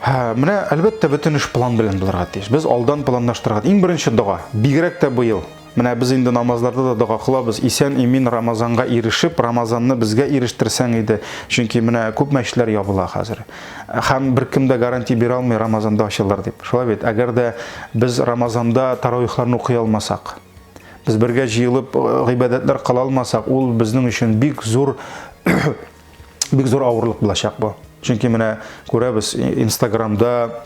Менә, әлбәттә, бөтен эш план белән булырга тиеш. Без алдан планлаштырырга. Иң беренче дога, бигрәк тә быел. Менә без инде намазларда да дога кылабыз. Исән имин Рамазанга ирешеп, Рамазанны безгә ирештерсәң иде. Чөнки менә күп мәчетләр ябыла хәзер. Һәм беркем дә гарантия бирә алмый Рамазанда ачылыр дип. Шулай бит? Әгәр дә без Рамазанда таравихларны укый алмасак, без бергә җыелып гыйбадәтләр кыла алмасак, ул безнең өчен бик зур бик зур авырлык булачак бу. Чөнки менә күрәбез Инстаграмда,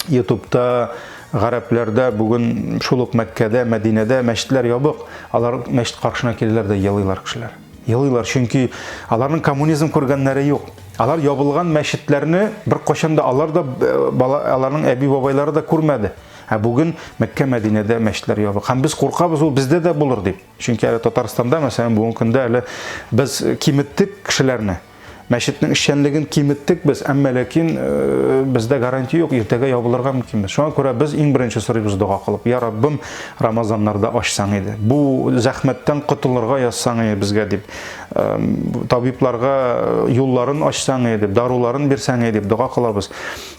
Ютубта, гарәпләрдә бүген шул ук Мәккәдә, Мәдинәдә мәчетләр ябык. Алар мәчет каршына киләләр дә елыйлар кешеләр. Елыйлар, чөнки аларның коммунизм күргәннәре юк. Алар ябылган мәчетләрне беркайчан да алар да э, бала, аларның әби-бабайлары да күрмәде. Ә бүген Мәккә, Мәдинәдә мәчетләр ябык. Һәм без куркабыз, ул бездә дә булыр дип. Чөнки әле Татарстанда, мәсәлән, бүгенге көндә әле без киметтек кешеләрне. Мәчетнең эшчәнлеген киметтек без, әмма ләкин э, бездә гарантия юк, иртәгә ябылырга мөмкинбез. Шуңа күрә без иң беренче сорыйбыз дога кылып, Я Раббым, Рамазаннарда ачсаң иде. Бу зәхмәттән котылырга язсаң иде безгә дип, э, табибларга юлларын ачсаң иде дип, даруларын бирсәң иде дип дога кылабыз.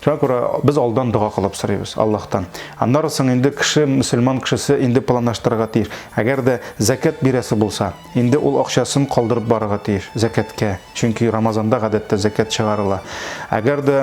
Шуңа күрә без алдан дога кылып сорыйбыз Аллаһтан. Аннары соң инде кеше, мөселман кешесе инде планлаштырырга тиеш. Әгәр дә зәкят бирәсе булса, инде ул акчасын калдырып барырга тиеш зәкяткә. Чөнки Рамазанда гадәттә зәкят чыгарыла. Әгәр дә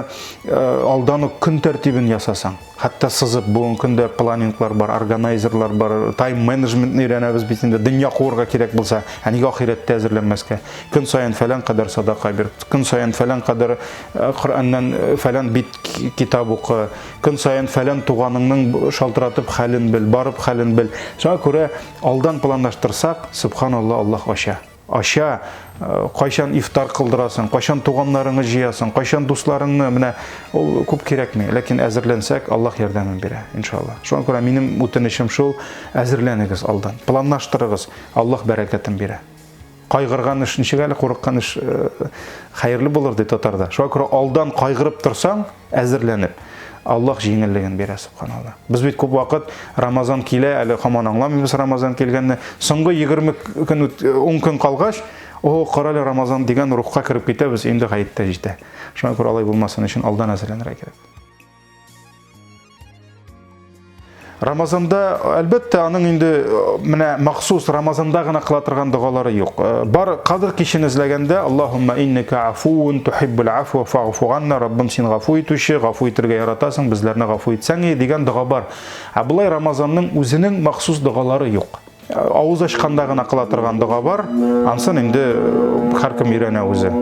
э, алдан ук көн тәртибен ясасаң, хәтта сызып, бүгенге көндә планинглар бар, органайзерлар бар, тайм-менеджментны өйрәнәбез бит инде, дөнья куырга кирәк булса, ә нигә ахирәттә әзерләнмәскә? Көн саен фәлән кадәр садака бир, көн саен фәлән кадәр э, Коръәннән э, фәлән бит китап укы, көн саен фәлән туганыңның шалтыратып хәлен бел, барып хәлен бел. Шуңа күрә алдан планлаштырсак, субханалла, Аллаһ ача. Ача, э, кайчан ифтар кылдырасың, кайчан туганнарыңны җыясың, кайчан дусларыңны, менә ул күп кирәкми, ләкин әзерләнсәк, Аллаһ ярдәмен бирә, иншалла. Шуңа күрә минем үтенечем шул, әзерләнегез алдан, планлаштырыгыз, Аллаһ бәрәкәтен бирә. Кайгырган эш ничек әле, курыккан эш э, хәерле булыр ди татарда. Шуңа күрә алдан кайгырып торсаң, әзерләнеп, Аллаһ җиңеллеген бирә, субханалла. Без бит күп вакыт Рамазан килә, әле һаман аңламыйбыз Рамазан килгәнне. Соңгы 20 көн, 10 көн калгач, о, карале Рамазан дигән рухка кереп китәбез, инде гает тә җитә. Шуңа күрә алай булмасын өчен алдан әзерләнергә кирәк. Рамазанда, әлбәттә, аның инде э, менә махсус Рамазанда гына кыла торган догалары юк. Э, бар Кадр кичен эзләгәндә, Аллаһумма инника афуун тухиббул афва фагфу анна, Раббым син гафу итүче, гафу итергә яратасың, безләрне гафу итсәң иде дигән дога бар. Ә болай Рамазанның үзенең махсус догалары юк. Э, авыз ачканда гына кыла торган дога бар. Ансын инде һәркем өйрәнә үзе.